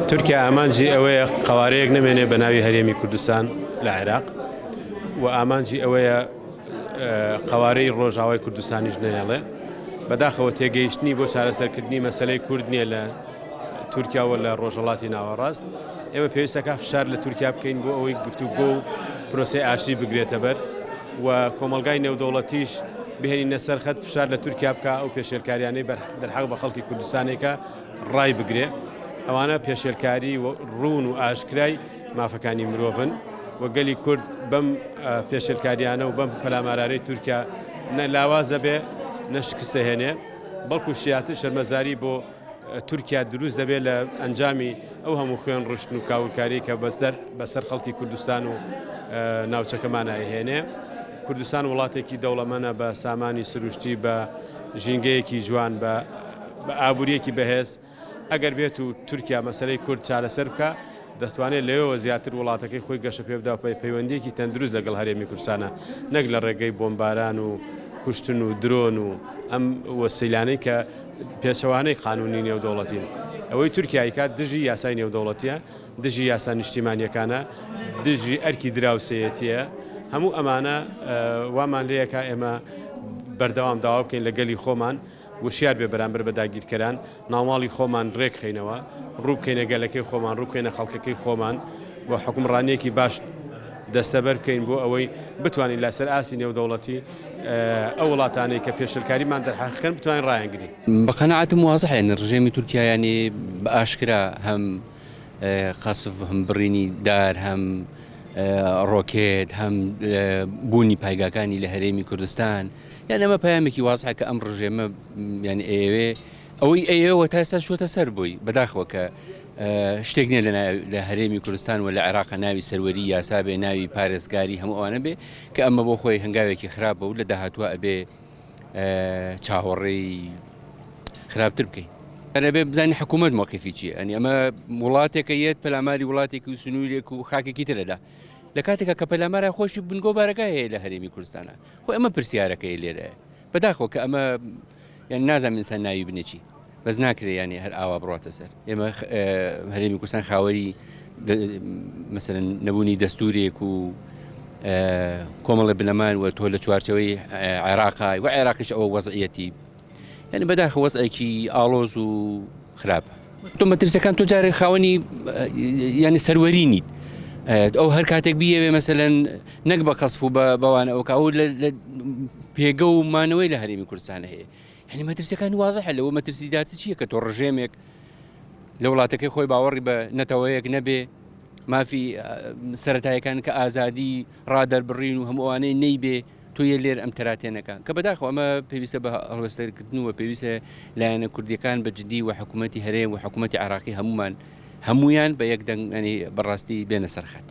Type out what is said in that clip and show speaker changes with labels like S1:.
S1: تورکیا ئامانجی ئەوەیە قەوارەیەک نەمێنێ بە ناوی هەرێمی کوردستان لە عێراق و ئامانجی ئەوەیە قەوارەی ڕۆژاوای کوردستانیش نەهێڵێ. بەداخەوە تێگەیشتنی بۆ چارەسەرکردنی مەسەلەی کورد نییە لە تورکیا و لە ڕۆژهەڵاتی ناوەڕاست. ئێمە پێویستەکە فشار لە تورکیا بکەین بۆ ئەوەی گفتوگۆ و پرۆسەی ئاشتی بگرێتە بەر و کۆمەڵگای نێودەوڵەتیش بهێنینە سەر خەت فشار لە تورکیا بکا ئەو پێشێلکاریانەی دەرحەق بە خەڵکی کوردستانێکە ڕای بگرێ. ئەوانە پێشێلکاری ڕوون و ئاشکرای مافەکانی مرۆڤن و گەلی کورد بەم پێشێلکاریانە و بەم پەلامارانەی تورکیا نە لاواز دەبێ نە شکست دەهێنێ بەڵکو شیاتر شەرمەزاری بۆ تورکیا دروست دەبێت لە ئەنجامی ئەو هەموو خوێن ڕشتن و کاولکاری کە بەسەر بەسەر خەڵکی کوردستان و ناوچەکەمان ئەهێنێ. کوردستان وڵاتێکی دەوڵەمەنە بە سامانی سروشتی بە ژینگەیەکی جوان بە ئابووریەکی بەهێز ئەگەر بێت و تورکیا مەسەلەی کورد چارەسەر بکا دەتوانێت لەوێوە زیاتر وڵاتەکەی خۆی گەشە پێ بدا و پەیوەندییەکی تەندروست لەگەڵ هەرێمی کوردستانە نەک لە ڕێگەی بۆمباران و کوشتن و درۆن و ئەم وەسیلانەی کە پێچەوانەی قانونی نێودەوڵەتین. ئەوەی تورکیا ئەیکات دژی یاسای نێودەوڵەتیە، دژی یاسا نیشتیمانیەکانە، دژی ئەرکی دراوسێیەتیە. هەموو ئەمانە وامان لێیەکا ئێمە بەردەوام داوا بکەین لە گەلی خۆمان وشیار بێ بەرامبەر بە داگیرکەران، ناوماڵی خۆمان رێکخەینەوە، رووبکەینە گەلەکەی خۆمان، رووبکەینە خەڵکەکەی خۆمان و حوکمڕانییەکی باش دەستەبەر بکەین بۆ ئەوەی بتوانین لەسەر ئاستی نێودەوڵەتی ئەو وڵاتانەی کە پێشێلکاریمان دەرحەقەکەن بتوانین رایانگرین.
S2: بە قەناعەتم وازحە یانی ڕژێمی تورکیا یانی بە ئاشکرا هەم قەسف هەم بڕینی دار هەم ڕۆکێت هەم بوونی پایگاکانی لە هەرێمی کوردستان یان ئەمە پەیامێکی وازحە کە ئەم ڕژێمە یان ئەیەوێ ئەوەی ئەیەوە تا ئێستا چووەتە سەر بۆی بەداخەوە کە شتێک نییە لە هەرێمی کوردستان و لە عێراق ناوی سەروەری یاسا بێ ناوی پارێزگاری هەموو ئەوانە بێ کە ئەمە بۆ خۆی هەنگاوێکی خراپە و لە داهاتوە ئەبێ چاوەڕێی خراپتر بکەین. ئەبێ بزانین حکوومەت مۆقیفی چییە ئەنی ئەمە وڵاتێکە یەت پەلاماری وڵاتێکی و سنوورێک و خاکێکی ترەدا لە کاتێکا کە پەلامارە خۆشی بنگۆ بارەگای هەیە لە هەرێمی کوردستانە خۆ ئەمە پرسیارەکەی لێرەیە بەداخەوە کە ئەمە یان نازانم ئینسان ناوی بنێ چی بەس ناکرێ ینی هەر ئاوا بڕاتە سەر ئێمە هەرێمی کوردستان خاوەری مەسەرەن نەبوونی دەستورێک و کۆمەڵی بنەمان و تۆ لە چوارچەوەی عێراقای و عێراقیش ئەوە وەزعەتی یعنی بەداخە وەزعێکی ئاڵۆز و خراپە. تۆ مەترسیەکان تۆ جارێک خاوەنی ینی سەروەری نیت ئەو هەر کاتێک بیەوێ مەسەلەن نەک بە قەسف و بەوانە ئەو ئەو لە پێگە و مانەوەی لە هەرێمی کوردستان هەیە هەنی مەترسیەکان وازحە لەوە مەترسیدارتر چییە کە تۆ ڕژێمێک لە وڵاتەکەی خۆی باوەڕی بە نەتەوەیەک نەبێ مافی سەتایەکان کە ئازادی ڕادەربڕین و هەموو ئەوانەی نەیبێ تۆ یە لێر ئەم تەراتێنەکە کە بەداخەوە ئەمە پێویستە بە هەڵوێستەکردن و پێویستە لایەنە کوردیەکان بە جدی و حکوومەتی هەرێم و حکوومەتی عراقی هەمومان هەمویان بە یەک دەنگ ینی بەڕاستی بێنە سەرخەت.